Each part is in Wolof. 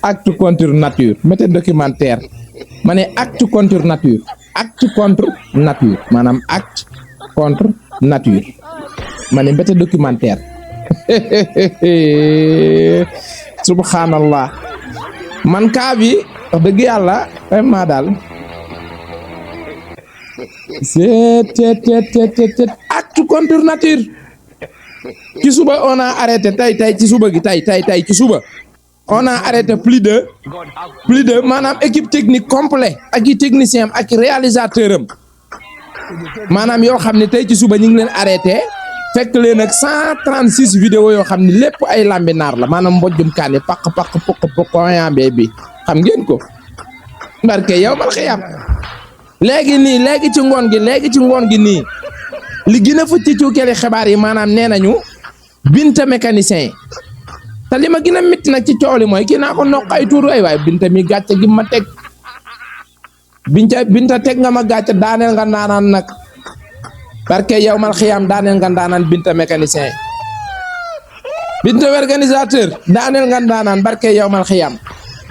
acte contre nature méthode documentaire ma ne acte contre nature acte contre nature maanaam acte contre nature ma ne méthode documentaire subhanallah man kaa bi wax dëgg yàlla vraiment daal c'est acte contre nature ci suba on a arrêté tey ci suba gi tey ci suba on a arrêté plus de maanaam équipe technique complet ak i technicien am ak réalisateur am maanaam yoo xam ne tey ci suba ñu ngi leen arrêté fekk leen ak 136 vidéo yoo xam ne lépp ay lambinaar la maanaam mbojjum kaane paq pokoyambe bi xam ngeen ko barke yow mal xiyam léegi ci ngoon gi nii li gën a futti ci keli xibaar yi maanaam nee nañu Binta mécanicien te li ma gën a métti nag ci coow li mooy kii naa ko noq ay tuuru ay waay Binta mi gàcce gi ma teg Binta teg nga ma gàcce daaneel nga ndaanaan nag barke yow mal xiyam daaneel nga ndaanaan Binta mécanicien Binta organisateur daaneel nga ndaanaan barke yow mal xiyam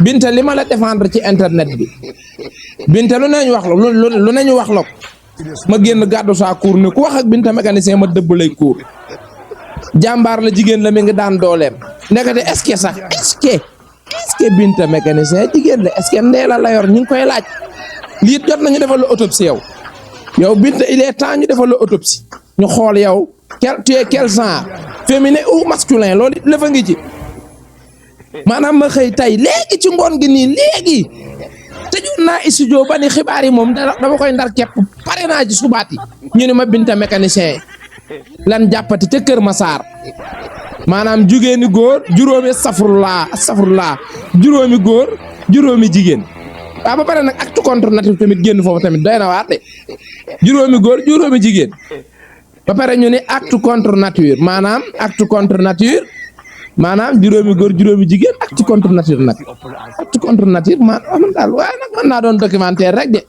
Binta li ma la défendre ci internet bi Binta lu nañu wax lu nañu wax la ko ma génn gàddu saa kuur ne ku wax ak Binta mécanicien ma dëbb lay kuur jàmbaar la jigéen la mi ngi daan dooleem nekkate est-ce que sax est-ce que Binta mécanicien jigéen la est-ce que ndeela la yor ñu ngi koy laaj lii jot nañu defal la autopsie yow Binta il est temps ñu defal la autopsie ñu xool yow tu es quel genre féminin ou masculin loolu la fa ngi ci maanaam ma xëy tey léegi ci ngoon gi nii léegi tëjoon naa studio ba ni xibaar yi moom dama koy ndar képp pare naa ci subaat yi ñu ne ma Binta mécanicien lan jàppati te Kër Massar maanaam jigéeni góor juróomi astafurlaa juróomi góor juróomi jigéen waaw ba pare nag acte contre nature tamit génn foofu tamit doy na waar de juróomi góor juróomi jigéen ba pare ñu ne acte contre nature maanaam juróomi góor juróomi jigéen acte contre nature nag acte contre nature man daal waaye nag mën naa doon documentaire rek de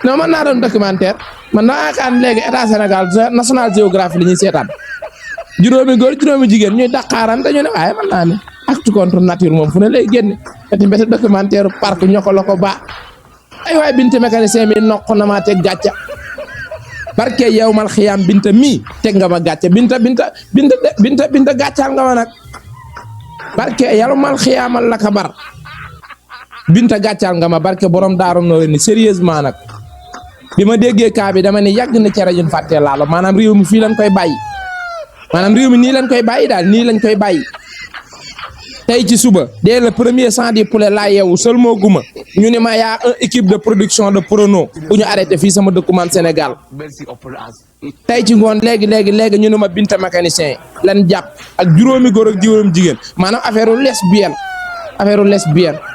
non mën naa doon documentaire man naa yaakaar léegi état Sénégal National Geographic li ñuy seetaan juróomi góor juróomi jigéen ñuy daqaaran dañu ne waaye mën naa ne acte contre nature moom fu ne lay génne eti mbete documentaire parc ñoko la ko baax ay waay Binta mécanicien mi noq na maa teg gàcca barke yow mal xiyam Binta mii teg nga ma gàcca Binta gàccaal nga ma nag barke yow mal xiyamal la kabar Binta gàccaal nga ma barke borom daarum noo ni sérieusement nag bi ma déggee kaa bi dama ne yàgg na cere juñ fàttee laalo maanaam réew mi fii lañ koy bàyyi maanaam réew mi nii lañ koy bàyyi daal nii lañ koy bàyyi tey ci suba dès le premier sang du poulet laa yeewu seulement guma ñu ne ma yaa une équipe de production de prono bu ñu arrêté fii sama dëkkumaan Sénégal tey ci ngoon léegi ñu ne ma Binta mécanicien lan jàpp ak juróomi góor ak juróomi jigéen maanaam affaire lesbienne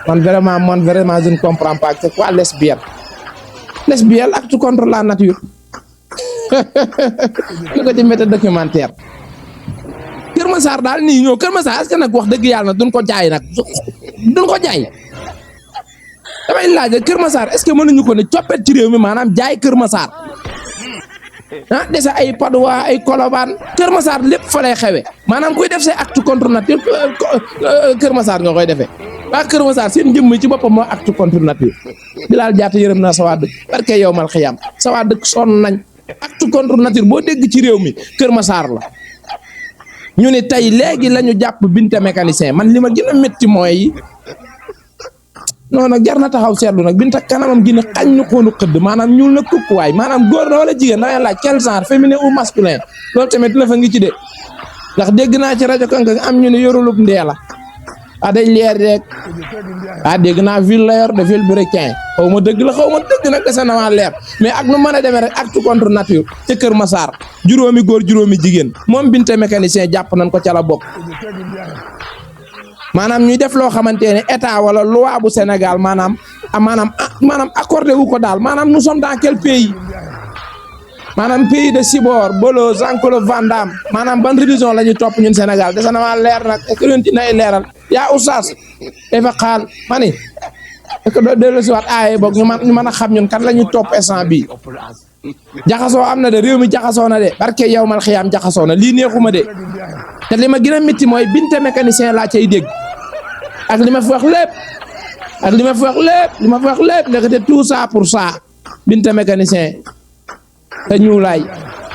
man vraiment je ne comprends pas c'est quoi lesbienne acte contre la nature lu ko ci méthode documentaire Kër Massar daal nii ñëw Kër Massar est-ce que nag wax dëgg yàlla nag duñ ko jaay damay laaj Kër Massar est-ce que mënuñu ko ne coppet ci réew mi maanaam jaay Kër Massar dese ay Padoa ay Colobane Kër Massar lépp fa lay xewe maanaam kuy def say acte contre nature Kër Massar nga koy defee waa Kër Massar seen jëmm ci boppam moo acte contre nature Bilal Diatta yërëm naa sa waa dëkk barke yow mal xiyam sa waa dëkk sonn nañ acte contre nature boo dégg ci réew mi Kër Massar la ñu ne tey léegi la ñu jàpp Binta mécanicien man li ma gën a métti mooy non nag jar na taxaw seetlu nag Binta kanamam gi ne xañ ñu xoonu xëdd maanaam ñuul na kukk waay maanaam góor na wala jigéen da ngay laaj quel genre féminin ou masculin loolu tamit la fa ngi ci de ndax dégg naa ci rajo Kanka am ñu ne yorulub ndee la day leer rek dégg naa ville la yor de ville brequin xaw ma dëgg la xaw ma dëgg nag dese na maa leer mais ak nu mën a demee rek acte contre nature ca Kër Massar juróomi góor juróomi jigéen moom Binta mécanicien jàpp nañ ko ca la bokk maanaam ñuy def loo xamante ne état wala loi bu Sénégal maanaam accordé wu ko daal maanaam nous sommes dans quel pays maanaam pays de Sibor Bolo Jean-Claude Van Damme maanaam ban religion la ñuy topp ñun Sénégal dese na maa leer nag est-ce que ñun nay leeral yaa oustaz dafa xaal ma ni est-ce que doo dellu si waat aaye boog ñu mën a xam ñun kan la ñuy topp instant bii jaxasoo am na de réew mi jaxasoo na de barke yow mal xiyaam jaxasoo na lii neexuma de te li ma gën a métti mooy binte mécanicien laa cay dégg ak li ma fi wax lépp ak li ma fi wax lépp ndekete tout ça pour ça binte mécanicien te ñuulaay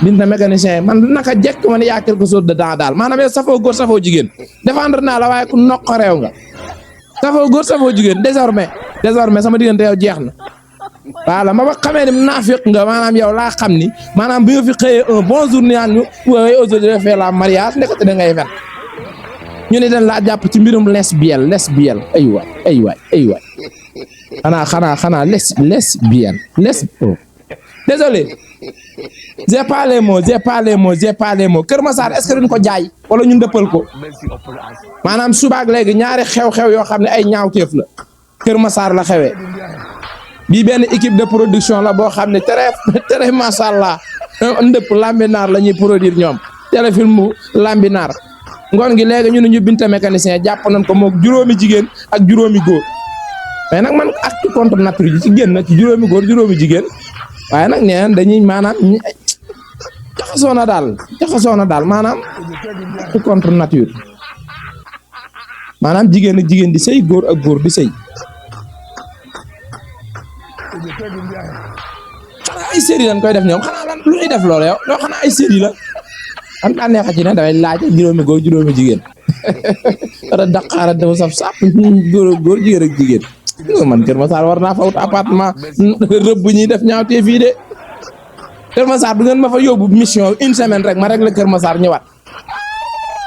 binte mécanicien man naka jekk ma ne yaa quelque chose de dans daal maanaam yow safoo góor safoo jigéen défendre naa la waaye ku noq réew nga safoo góor safoo jigéen désormais sama diggante yow jeex na voilà ma ba xamee ni naafiq nga maanaam yow laa xam ni maanaam bi nga fi xëyee un bon jour ni ñu waaye aujourd'hui je fais la mariage ndekete da ngay fen ñu ne dañ laa jàpp ci mbirum lesbienne ay waay xanaa lesbienne désolé j'ai pas les mots Kër Massar est-ce que duñ ko jaay wala ñu dëppal ko maanaam subaak léegi ñaari xew-xew yoo xam ne ay ñaawteef la Kër Massar la xewee bii benn équipe de production la boo xam ne très macha allah ndëpp lambinaar la ñuy produire ñoom téléfilm lambinaar ngoon gi léegi ñu binte mécanicien jàpp nañ ko moog juróomi jigéen ak juróomi góor mais nag man acte contre nature ji ci génn ci juróomi góor juróomi jigéen waaye nag nee dañuy maanaam jaxasoo na daal maanaam acte contre nature maanaam jigéen ak jigéen di sëy góor ak góor di sëy xanaa ay série lañ koy def ñoom xanaa lan lu ñuy def loolu yow loo xanaa ay série la am daa neexa ci ne damay laaj juróomi góor juróomi jigéen wala daqaara dafa saf sàpp góor jigéen ak jigéen man Kër Massar war naa fa wut appartement rëbb bu ñuy def ñaawtee fii de Kër Massar du ngeen ma fa yóbbu mission une semaine rek ma rek la Kër Massar ñëwaat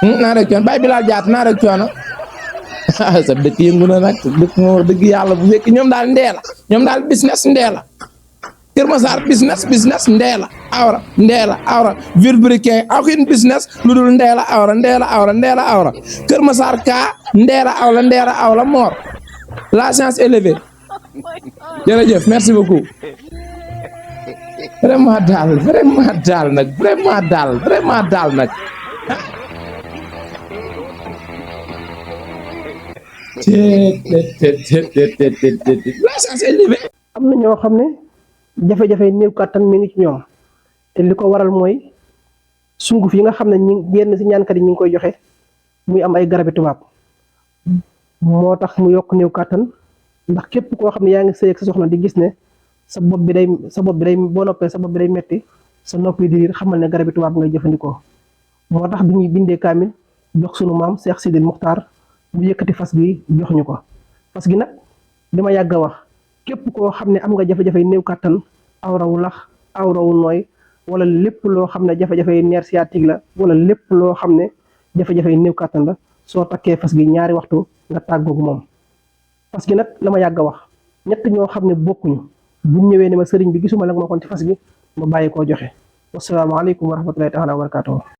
naa rek coono bàyyi Bilal Jaat naa rek coono sa dëkk yëngu na nag dëkk moo dëgg yàlla bu fekk ñoom daal ndee la ñoom daal business ndee la Kër Massar business ndee la awra vilebrequin aucune business lu dul ndee la awra Kër Massar kaa ndee la awla moor la science élevée jërëjëf merci beaucoup vraiment daal nag la science élevée am na ñoo xam ne jafe-jafe néew kàttan mi ngi ci ñoom te li ko waral mooy sunguf yi nga xam ne yenn si ñaankat yi ñu ngi koy joxe muy am ay garabi tubaab moo tax mu yokk néew kàttan ndax képp koo xam ne yaa ngi sëy ak sa soxna di gis ne sa bopp bi day boo noppee sa bopp bi day metti sa nopp yi di riir xamal ne garabi tubaab ngay jëfandikoo moo tax bi ñuy bindee kaamil jox sunu maam Cheikh Sidil Muxtaar mu yëkkati fas gi jox ñu ko fas gi nag dama yàgg a wax képp koo xam ne am nga jafe-jafe néew kàttan awrawu lax awrawu nooy wala lépp loo xam ne jafe-jafe nerf sciatique la wala lépp loo xam ne jafe-jafe néew kàttan la soo takkee fas gi ñaari waxtu nga tàggoog moom fas gi nag la ma yàgg a wax ñett ñoo xam ne bokkuñu buñ ñëwee ne ma sëriñ bi gisuma la nga ma kon ci fas gi ma bàyyi koo joxe wasalaamaaleykum wa rahmatulahi taala wa barakatuh